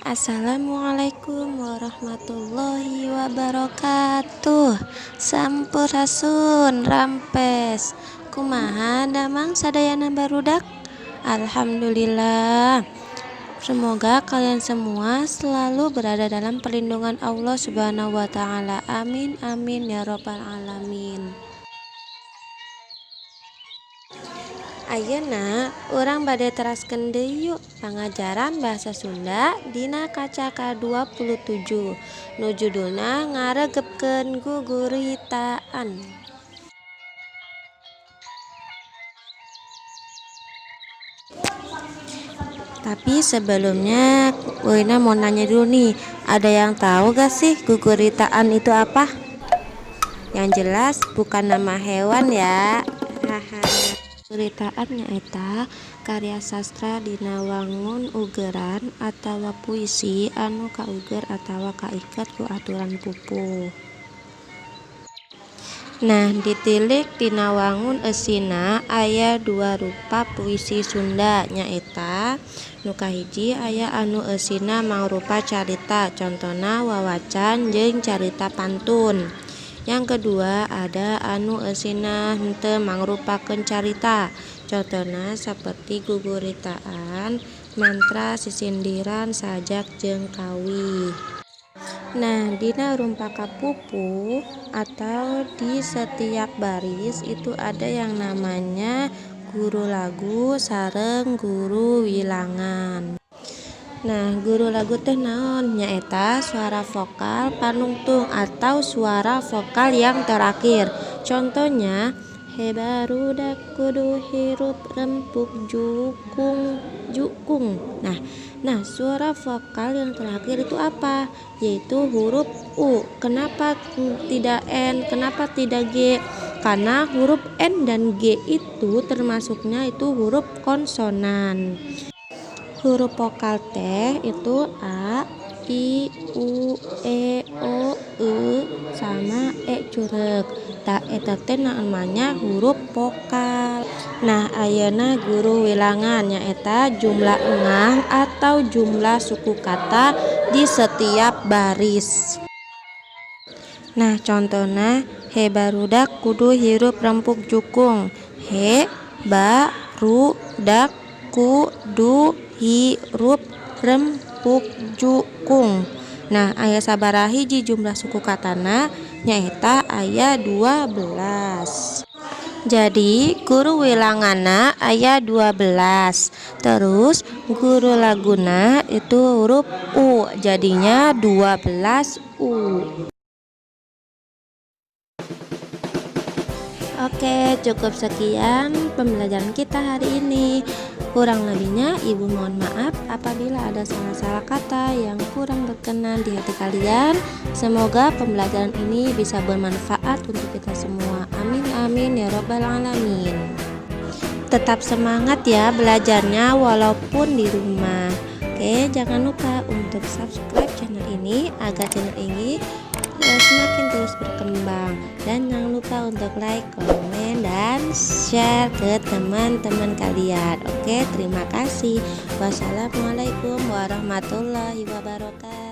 Assalamualaikum warahmatullahi wabarakatuh. Sampurasun rampes. Kumaha damang sadayana barudak? Alhamdulillah. Semoga kalian semua selalu berada dalam perlindungan Allah Subhanahu wa taala. Amin amin ya robbal alamin. Ayeuna urang bade teraskeun deui yuk pangajaran bahasa Sunda dina kaca ka-27 nu judulna ngaregepkeun guguritaan. Tapi sebelumnya Wina mau nanya dulu nih, ada yang tahu gak sih guguritaan itu apa? Yang jelas bukan nama hewan ya. Haha. Guguritaan nyaeta karya sastra dina wangun ugeran atawa puisi anu kauger atawa kaiket ku aturan pupuh. Nah, ditilik tina wangun eusina aya dua rupa puisi Sunda, nyaeta nu kahiji aya anu eusina mangrupa carita, contona wawacan jeung carita pantun. Yang kedua ada anu eusina henteu mangrupakeun carita, contona saperti guguritaan, mantra, sisindiran, sajak jeung kawih. Nah, dina rumpaka pupuh atau di setiap baris itu ada yang namanya guru lagu sareng guru wilangan. Nah, guru lagu teh naon? Nyaeta suara vokal panungtung atau suara vokal yang terakhir. Contohnya, he barudak kudu hirup rempuk jukung jukung. Nah, suara vokal yang terakhir itu apa? Yaitu huruf U. Kenapa tidak N? Kenapa tidak G? Karena huruf N dan G itu termasuknya itu huruf konsonan. Huruf vokal teh itu A, I, U, E, O, E, sama E cureg. Tah eta teh namanya huruf vokal. Nah, ayeuna guru wilangan nyaeta jumlah engah atau jumlah suku kata di setiap baris. Nah, contohna he barudak kudu hirup rempuk jukung. He ba ru dak ku du hirup rempuk jukung. Nah, aya sabaraha hiji jumlah suku katana? Nyaeta aya 12. Jadi guru wilanganna aya 12. Terus guru laguna itu huruf U, jadinya 12 U. Oke, cukup sekian pembelajaran kita hari ini. Kurang lebihnya ibu mohon maaf apabila ada salah-salah kata yang kurang berkenan di hati kalian. Semoga pembelajaran ini bisa bermanfaat untuk kita semua. Amin amin ya robbal alamin. Tetap semangat ya belajarnya walaupun di rumah. Oke, jangan lupa untuk subscribe channel ini agar channel ini semakin terus berkembang. Dan jangan lupa untuk like, komen, dan share ke teman-teman kalian. Oke, terima kasih. Wassalamualaikum warahmatullahi wabarakatuh.